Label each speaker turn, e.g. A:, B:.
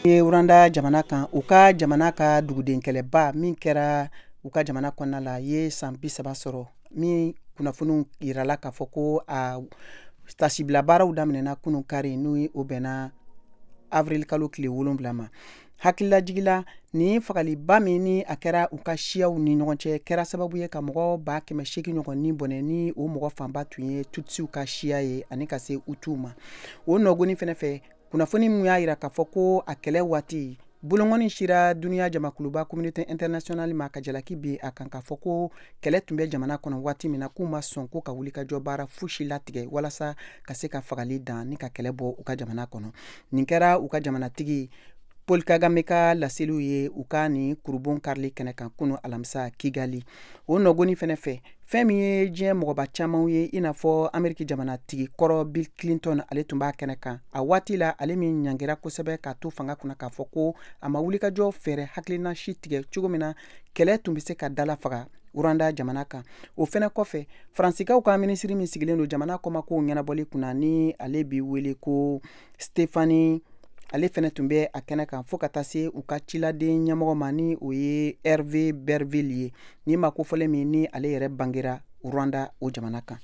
A: Ye Rwanda jamana kan, u ka jamana ka duguden kɛlɛba min kɛra u ka jamana kɔnɔna la ye san 30 sɔrɔ, min kunnafoniw yirala k'a fɔ ko a tasibila baaraw daminɛna kunun kari, n'o o bɛnna avril kalo tile 7 ma. Hakililajigila, nin fagaliba min ni a kɛra u ka siyaw ni ɲɔgɔn cɛ, kɛra sababu ye ka mɔgɔ 800 000 ɲɔgɔn ni bɔnɛ, ni o mɔgɔ fanba tun ye Tutsiw ka siya ye ani ka se Hutuw ma. O nɔgɔni fɛnɛ fɛ, kunnafoni min y'a yira k'a fɔ ko a kɛlɛ waati bolongɔni sira duniya jamakuluba communauté internationale ma ka jalaki bin a kan k'a fɔ ko kɛlɛ tun bɛ jamana kɔnɔ waati min na, k'u ma sɔn ko ka wulikajɔ baara fosi latigɛ walasa ka se ka fagali dan ni ka kɛlɛ bɔ u ka jamana kɔnɔ. Nin kɛra u ka jamanatigi Paul Kagame ka laseliw ye u ka nin kurubon karili kɛnɛ kan kunu alamisa Kigali. O nɔgɔni fɛnɛ fɛ, fɛn min ye diɲɛ mɔgɔba camanw ye, i n'a fɔ Ameriki jamanatigi kɔrɔ Bill Clinton, ale tun b'a kɛnɛ kan a waati la, ale min ɲangira kosɛbɛ k'a to fanga kunna k'a fɔ ko a ma wulikajɔ fɛɛrɛ hakilina si tigɛ cogo min na kɛlɛ tun bɛ se ka dala faga Rwanda jamana kan. O fɛnɛ kɔfɛ, Faransikaw ka minisiri min sigilen don jamana kɔmakow ɲɛnabɔli kunna, ni ale bi wele ko Stephanie, ale fɛnɛ tun bɛ a kɛnɛ kan, fo ka taa se u ka ciladen ɲɛmɔgɔ ma, ni o ye Hervé Berville ye, ni ma kofɔlen min ni ale yɛrɛ bangera Rwanda o jamana kan.